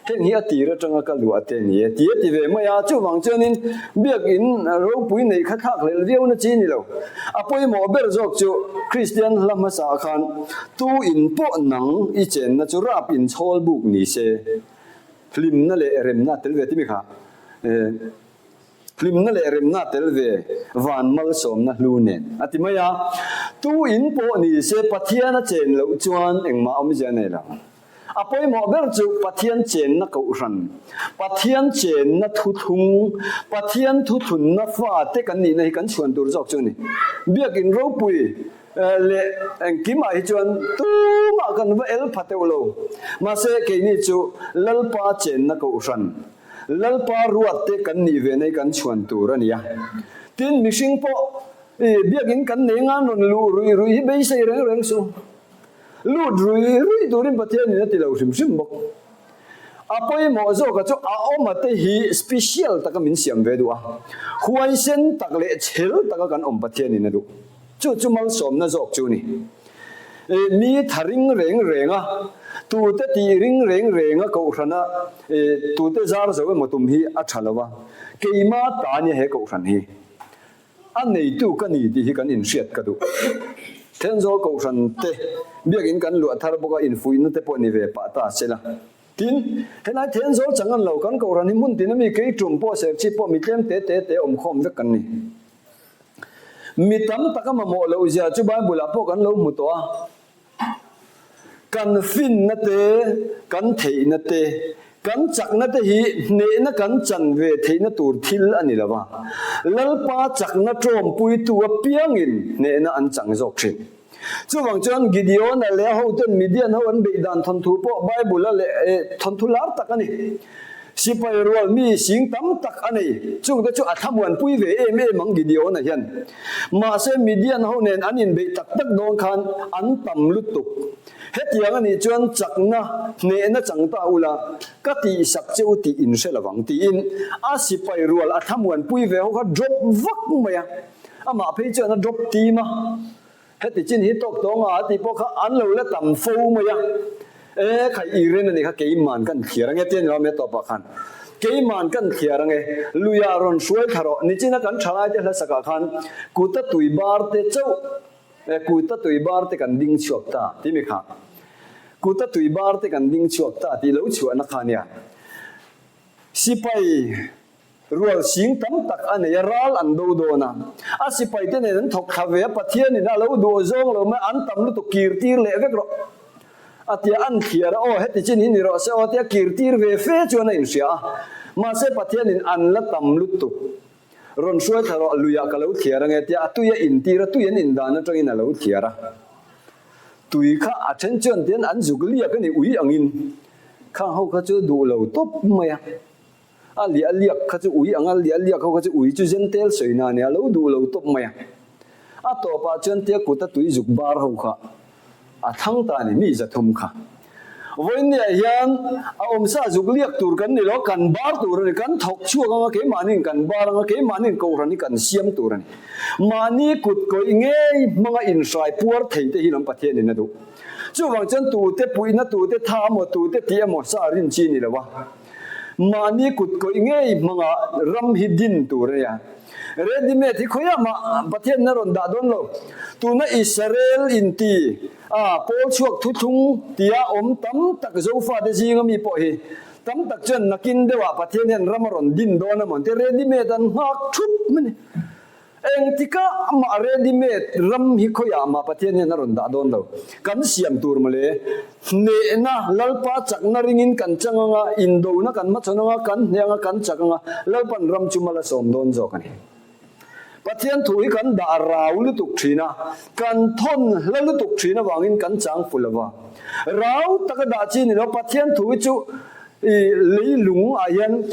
heng hi a tir atanga ka luah te ni e ti a ti ve mai a, chuvang chuanin biakinn ropui neih kha thlak hlelh viau na chi ni lo. A pawimawh ber zawk chu Kristian hla hmasa ah khan tu in pawh nang i chenna chu rap in chhawl buk ni se, hlimna leh remna a tel ve ti mi kha. Hlimna leh remna tel ve van malsawmna hlu nen a ti mai a. Tu in pawh ni se Pathian a chen loh chuan engmah awmzia a nei lo. A pawimawh ber chu Pathian chenna kohhran, Pathian chenna thuthlung, Pathian thuthlunna fate kan nihna hi kan chhuan tur zawk chu a ni. Biakin ropui leh engkimah hi chuan tumah kan va el pha teuh lo. Mahse keini chu Lalpa chenna kohhran, Lalpa ruat te kan nih ve nei kan chhuan tur a ni a. Tin, mihring pawh i biakin kan nei ngan rawn luh ruih ruih hi beisei reng reng su. Lut ruih ruih turin Pathianin a ti lo hrim hrim bawk. A pawimawh zawka chu a awma te hi special taka min siam ve duh a. Huaisen tak leh chhel taka kan awm Pathianin a duh. Chu chu malsawmna zawk chu a ni. Mi tha ring reng reng a, tute tih ring reng reng a kohhrana tute zar zo emaw tum hi a tha lo a, keima ta nia he kohhran hi a neitu ka ni tih hi kan inhriat ka duh. Thenzawl kohhran te biakin kan luah thar bawk a, infuihna te pawh ni ve pah ta se la. Tin, helai Thenzawl chang an lo kan kohhran hi hmun tin a mi kei tum pawh serchhip pawh mi tlem te te te awmkhawm vek kan ni. Mi tam taka mamawh loh zia chu Bible-ah pawh kan lo hmu tawh a. Kan finna te, kan theihna te, kan chakna te hi hnehna kan chan ve theihna tur thil a ni lo va. Lalpa chakna ṭawmpuitu apiangin hnehna an chang zawk ṭhin. Chuvang chuan Gideon-a leh a hoten Midian ho an beih dan thawnthu pawh Bible-a leh thawnthu lar tak a ni. Sipai rual mi sing tam tak a nei. Chungte chu a thlamuanpui ve em em ang Gideon-a hian. Mahse Midian ho nen an inbeih tak tak dawn khan an tam lutuk. Hetiang a nih chuan chakna hnehna chang ta ula, ka tihsak che u tih in hre lovang tiin a sipai rual a thlamuanpui ve ho kha drop vak mai a. Amah phei chuan a drop tim a, heti chin hi tawk tawng a tih pawh kha an lo la tam fo mai a, e khai i ren a nih kha keiman kan thliar ange tia ni lo a tawpah khan keiman kan thliar ange luiah rawn hruai thla rawh nichina kan thalai te hlasakah khan kuta tui bar te chauh e kuta tui bar te kan ding chhuak ta ti mi kha kuta tui bar te kan ding chhuak ta tih lo chhuahna kha nia sipai Rual sing tam tak a nei a, ral an do dawn a. A sipaite nen an thawk thla ve a, Pathianin a lo duh zawng lo mai, an tam lutuk kir tir leh vek rawh. A tia an thliar a, aw heti chin hi ni rawh se aw tia kir tir ve fe chuan a inhria a. Mahse Pathianin an la tam lutuk. Rawn hruai thla rawh, luiah ka lo thliar ange tia a tui a intir a, tui an indan atangin a lo thliar a. Tui kha a then chuan tian an zuk liak a ni ui angin khang ho kha chu duh lo tawp mai a. A liah liak kha chu ui ang a, liah liak ho kha chu ui chu zen tel sawi na nia, lo duh lo tawp mai a. A tawpah chuan tia kuta tui zuk bar ho kha a thlang ta a ni, mi zathum kha. Vawiinniah hian a awmsa zuk liak tur kan ni lo, kan bar tur a ni, kan thawk chhuak ang a, keimahniin kan bar ang a, keimahniin kohhran hi kan siam tur a ni. Mahni kut kawih ngei hmanga inhrai puar thei te hi lam Pathianin a duh. Chuvang chuan tute puihna, tute tha emaw, tute tih emaw sa rin chi ni lo a. Mahni kut kawih ngei hmanga ram hi din tur a nia. Ready made hi khawiah mah Pathian na rawn dah dawn lo. Tuna Israel inti a pawl chhuak thuthlung tia awm tam tak Zofate zinga mi pawh hi. Tam tak chuan nakin deuhah Pathian hian ram a rawn din dawn a maw an ti, ready made an nghak thup mai a ni. Engtikah mah ready made ram hi khawiah mah Pathian hian a rawn dah dawn lo. Kan siam tur mawle, hnehna, Lalpa chakna ringin kan chang anga, indona kan hmachhawn anga, kan hneh anga, kan chak anga, Lalpan ram chu mal a sawm dawn zawk a ni. Pathian thu hi kan dah rau lutuk thin a, kan thawn hla lutuk thin avangin kan chang fu lo va. Rau taka dah chi ni lo, Pathian thu hi chu i leilung ah hian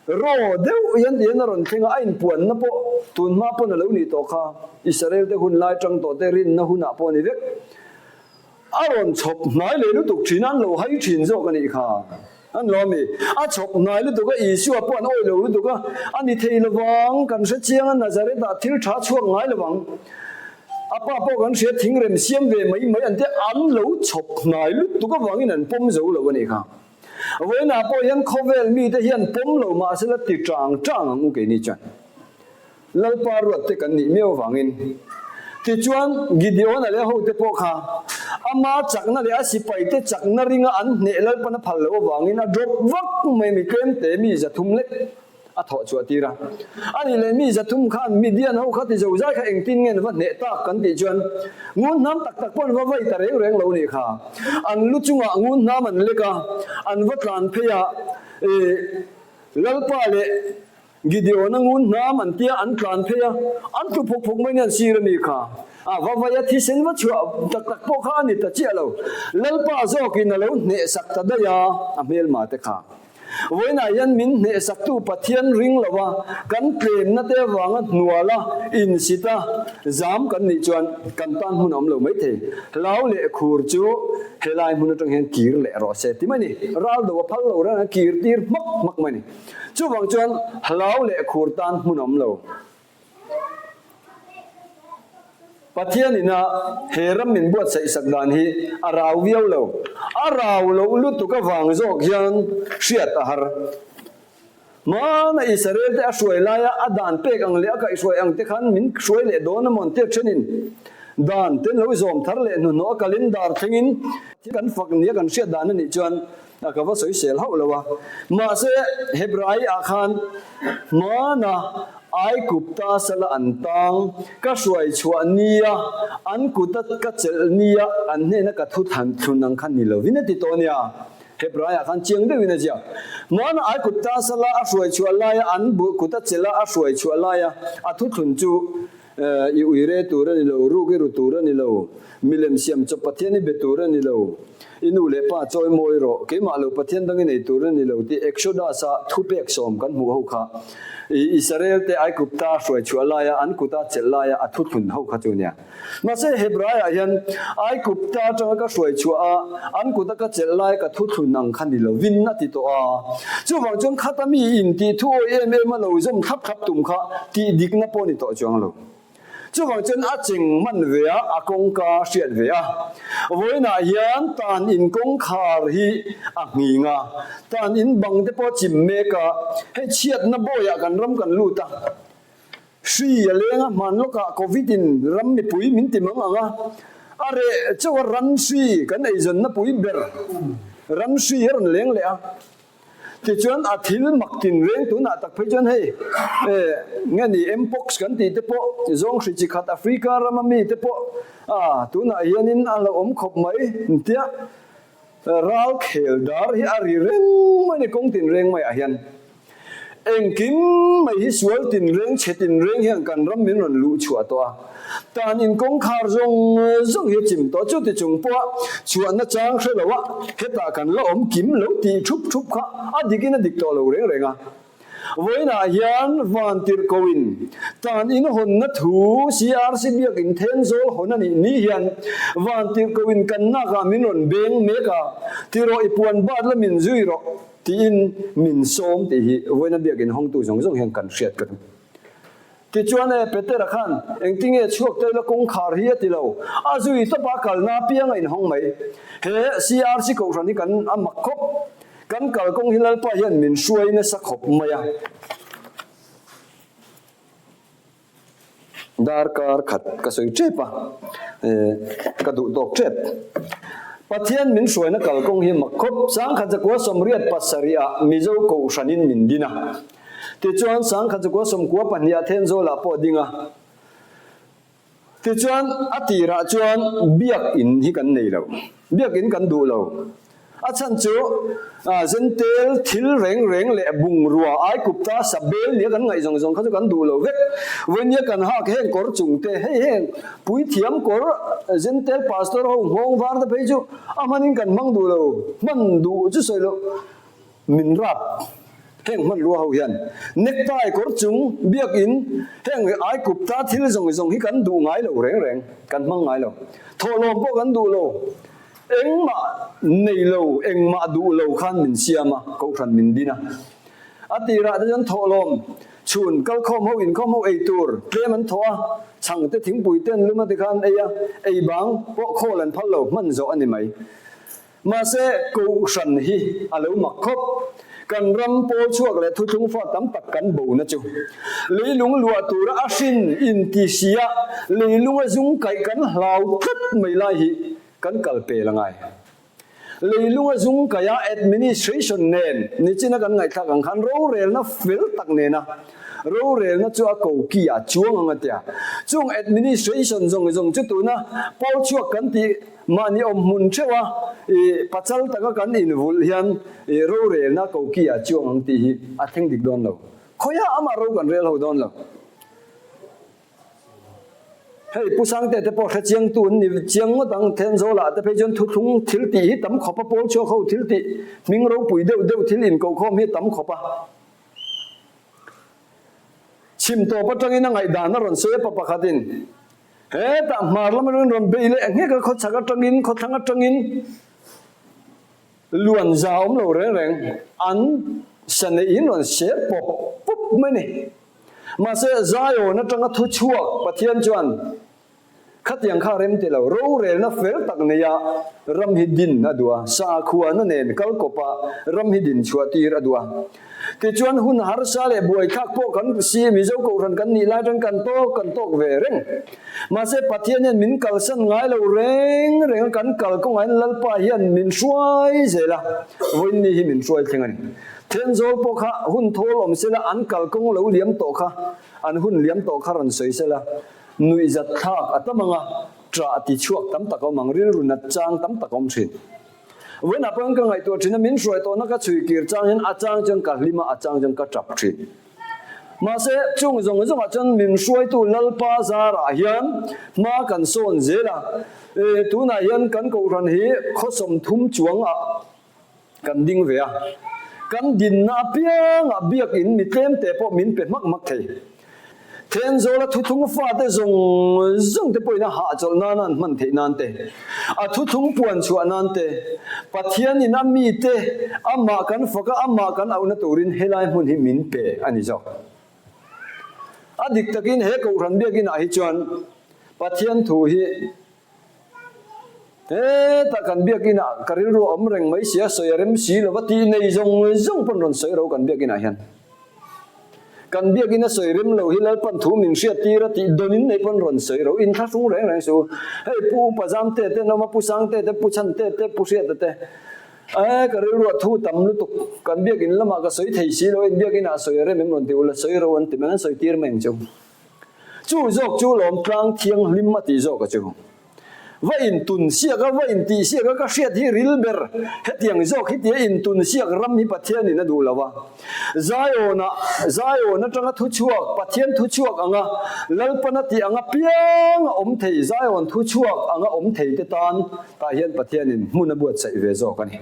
Raw deuh hian ti hian a rawn thleng a, a inpuanna pawh tunhma pawn a lo nih tawh kha. Israel te hun lai tang tawh te rinna hunah pawh a ni vek. A rawn chhawp hnai leh lutuk thin a, an lo hai thin zawk a nih kha. An lo ami? A chhawp hnai lutuk a, Isua pawh an awih lo lutuk a, a ni thei lovang, kan hre chiang a, Nazareth ah thil tha chhuak ngai lovang. A pa pawh kan hria thingrem siam ve mai mai an tia, an lo chhawp hnai lutuk avangin an pawm zo lo a nih kha. Vawiinah pawh hian khawvel mite hian pawm lo mahsela ti tang tang ang u keini chuan Lalpa ruat te kan nih miau avangin. Tichuan Gideon-a leh a hote pawh kha ama chakna leh a sipaite chakna ringa an hneh Lalpan a phal loh avangin a drop vak mai mi tlemte mi zathum lek a thawh chhuah tir a. A nih leh mi zathum khan Midian ho kha ti zozai kha engtin nge an va hneh tak kan tih chuan ngun hnam tak tak pawh an va vai ta reng reng lo nih kha. An lu chungah ngun hnam an lek a, an va tlan phei a, ih Lalpa leh Gideon-a ngun hnam an tia an tlan phei a, an tlu phuk phuk mai nia an sir a nih kha. A va vai a thisen va chhuah tak tak pawh kha a ni ta chiah lo. Lalpa zawkin a lo hnehsak ta daih a, a hmelma te kha. Vawiinah hian min hnehsaktu Pathian ring lova kan tlemna te avanga hnuala insita zam kan nih chuan kan tan hmun a awm lo maithei. Hlau leh khur chu helai hmun atang hian kir leh rawh se ti mai ni. Ral do a phal lo reng a kir tir hmak hmak mai ni. Chuvang chuan hlau leh khur tan hmun a awm lo. Pathian ina he ram min buatsaih sak dan hi a rau viau lo. A rau loh lutuk avang zawk hian hriat a har. Hmana Israel te a hruai laia a dan pek ang leh a kaihhruai ang te khan min hruai leh dawn a mawn tir thenin dan te lo zawm thar leh hnuhnawh a kalin dar thlengin kan fak nia kan hriat dan a nih chuan a ka va sawisel hauh lo a. Mahse, Hebrai ah khan hmana Aigupta sala an tang, ka hruai chhuah nia, an kuta ka chelh nia, an hnena ka thu than thlun ang kha ni lovin a ti tawh nia. Hebrai ah khan chiang deuhin a ziak. Hmana Aigupta sala a hruai chhuah laia an kuta chelha a hruai chhuah laia a thu thlun chu I uire tur a ni lo, ruk i ru tur a ni lo, milem siam chawp Pathian i be tur a ni lo, i nu leh pa chawi mawi rawh, keimah lo Pathian dang i nei tur a ni lo tih Exodus-a thupek sawm kan hmuh ho kha i Israel te Aigupta hruai chhuah laia an kuta chelh laia a thuthlun ho kha chu a nia. Mahse Hebraiah hian Aigupta atanga ka hruai chhuah a, an kuta ka chelh laia ka thuthlun ang kha ni lovin a ti tawh a. Chuvang chuan khata mi intih thu awi em em a lo zawm thlap thlap tum kha tih dikna pawh ni tawh chuang lo. Chuvang chuan a cheng hman ve a, a kawngka hriat ve a. Vawiinah hian tan in kawngkhar hi a nghing a, tan in bang te pawh a chim mek a, hei chhiatna bawiah kan ram kan lut a. Hri a leng a, hman lawkah Covid in ram mipui min ti mang ang a, a reh chauh a ran hri kan eizawnna pui ber ran hri a rawn leng leh a. Tichuan a thil mak tinreng tunah tak phei chuan hei nge ni Mpox kan tih te pawh zawng hri chi khat Africa rama mi te pawh a tunah hianin a hlauhawm khawp mai tia ral khel dar hi a ri reng mai ni kawng tinreng maiah hian. Engkim mai hi sual tinreng, chhe tinreng hian kan ram min rawn luh chhuah tawh a. Tan in kawngkhar zawng zawng hi a chim tawh. Chuti chung pawha chhuahna chang hre lo a, hetah kan la awm kim lo tih thup thup kha a dikin a dik tawh lo reng reng a. Vawiinah hian Vantirhkoin tan in hawnna thu CRC Biakin Thenzawl hawn a nih ni hian Vantirhkoin kan nakah min rawn beng mek a, Tirawh i puan bat la min zui rawh. Tiin min sawm tih hi vawiina biakin hawngtu zawng zawng hian kan hriat ka duh. Tichuan e, Petera khan engtinge chhuak taila kawngkhar hi a ti lo, a zui tawp a kalna apiang a inhawng mai. He CRC kohhran hi kan a mak khawp, kan kalkawng hi Lalpa hian min hruai nasa khawp mai a. Darkar khat ka sawi tep a, ka duh tawk tep. Pathian min hruaina kalkawng hi mak khawp. 1987 ah Mizo Kohhranin min din a. Tichuan 1992 ah Thenzawlah pawh a ding a. Tichuan a tirah chuan Biakinn hi kan nei lo. Biakinn kan duh lo. A chhan chu Zentel thil reng reng leh bungrua Aikupta sabel nia kan ngaih zawng zawng kha chu kan duh lo vek. Vawinia kan hak heng kawr chung te, hei heng puithiam kawr Zentel pastor ho nghawng var te phei chu a hmanin kan hmang duh lo, hman duh chu sawi loh min rap heng hmanrua ho hian. Necktie kawr chung biakin heng Aikupta thil zawng zawng hi kan duh ngai lo reng reng, kan hmang ngai lo. Thawhlawm pawh kan duh lo. Engmah nei lo, engmah duh lo khan min siam a, Kohhran min din a. A tirah te chuan thawhlawm, chhun, kalkhawm ho, inkhawm ho ei tur tlem an thawh a, chhang te thingpui te an lum a ti khan ei a, ei bang pawh khawl an phal lo, hman zawh a ni mai. Mahse, Kohhran hi a lo mak khawp. Kan ram pawl chhuak leh thuthlung fa tam tak kan bo na chu. Leilung luah tura a hrin inti sia, leilunga zung kaih kan hlau tlat mai lai hi Kan kal pel a ngai. Leilunga zung kaia administration nen nichina kan ngaihthlak ang khan rorelna fel tak nena rorelna chu a koki a chuang ang a tia. Chung administration zawng zawng chu tuna pawl chhuak kan tih mahni awm hmun theuh a i pachal taka kan invulh hian i rorelna koki a chuang ang tih hi a thleng dik dawn lo. Khawiah amah ro kan rel ho dawn lo. Hei Pu Sangte te pawh hre chiangtu an ni chiang ngawt ang, Thenzawlah te phei chuan thuthlung thil tih hi tam khawp a, pawl chhuak ho thil tih hming ropui deuh deuh thil inkohkhawm hi tam khawp a. Chhim tawp atangin a ngaihdan a rawn sawi a, pa pakhatin hetah hmar lam atangin rawn bei leh nghek a, khawchhak atangin, khawthlang atangin luan za awm lo reng reng an sa neihin rawn ser pawp pawp mai a ni. Mahse, Zion atanga thu chhuak Pathian chuan khatiang kha rem ti lo, rorelna fel tak neia ram hi din a duh a, sakhuana nen kal kawpa ram hi din chhuah tir a duh a. Tichuan hun harsa leh buaithlak pawh kan si, Mizo Kohhran kan nih lai atang kan tawk kan tawk ve reng. Mahse, Pathian hian min kalsan ngai lo reng reng a, kan kal kawngah hian Lalpa hian min hruai zel a, vawiin ni hi min hruai thleng a ni. Thenzawl pawh kha hun thawl awm sela an kalkawng lo liam tawh kha an hun liam tawh kha rawn sawi sela nuihzat thlak a tam ang a, ṭah ti chhuak tam tak a awm ang, rilru nat chang tam tak a awm ṭhin. Vawiinah pawhin ka ngaihtuah ṭhin a, min hruai tawhna ka chhui kir chang hian a chang chuan ka hlim a, a chang chuan ka ṭap ṭhin. Mahse, chung zawng zawngah chuan min hruaitu Lalpa zarah hian hma kan sawn zel a, tunah hian kan kohhran hi khaw 30 chuangah, Kan ding ve a, kan dinna apiangah biakin mi tlemte pawh min pe hmak hmak thei. Thenzawla thuthlung fate zawng zawng te pawhin a hahchawlh nana an hman theih nan te, a thuthlung puan chhuah nan te, Pathianin a mite amah kan fak a, amah kan auhna turin helai hmun hi min pe a ni zawk. A dik takin he Kohhran biakinah hi chuan Pathian thu hi Hetah kan biakinah ka rilru a awm reng mai si a, sawi a rem si lo va tih nei zawng zawng pawn rawn sawi ro kan biakinah hian. Kan biakin a sawi rem lo hi Lalpan thu min hriat tir a tih dawnin nei pawn rawn sawi ro, inthlahrung reng reng su. Hei Pu Upa Zamte te an awm a, Pu Sangte te, Pu Chhante te, Pu Hriata te. E ka rilru a thu tam lutuk, kan biakin lamah ka sawi thei si lo, in biakinah sawi a rem em rawn ti ula, sawi ro an ti mai, an sawi tir mai ang cheu. Chu zawk chu lawm tlang thianghlim a tih zawk a chu. Va intun siak a, va intih siak a, ka hriat hi ril ber. Hetiang zawk hi tia intun siak ram hi Pathianin a duh lo a. Zion-ah, Zion atanga thu chhuak, Pathian thu chhuak anga Lalpana tih anga piang a awm thei, Zion thu chhuak anga awm thei te tan tah hian Pathianin hmun a buatsaih ve zawk a ni.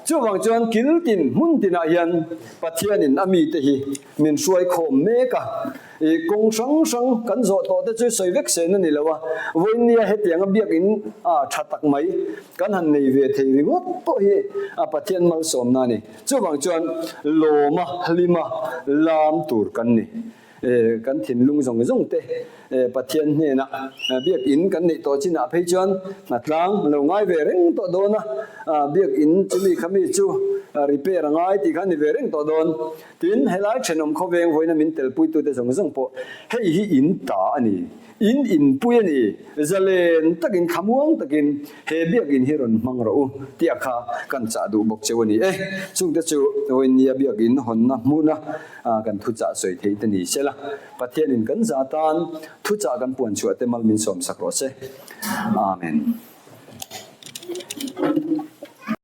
Chuvang chuan kil tin hmun tinah hian Pathianin a mite hi min hruai khawm mek a. I kawng hrang hrang kan zawh tawh te chu sawi vek sen a ni lo a, vawinia hetianga biakin a tha tak mai kan han nei ve thei ringawt pawh hi a Pathian malsawmna a ni. Chuvang chuan lawma hlima lam tur kan ni. Kan thinlung zawng zawng te. Pathian hnenah biakinn kan neih tawh chinah phei chuan hnatlang lo ngai ve reng tawh dawn a, biakinn chumi khami chu repair a ngai tih kha a ni ve reng tawh dawn. Tin, helai thenawm khawveng vawiina min telpuitute zawng zawng pawh hei hi in ta a ni. In inpui a ni, zalen takin thlamuang takin he biakinn hi rawn hmang rawh u tih a kha kan chah duh bawk cheu a ni e. Chungte chu vawinia biakinn hawnna hmuna kan thuchah sawi theih te ni sela, Pathianin kan za tan thuchah kan puan chhuah te mal min sawmsak rawh se. Amen.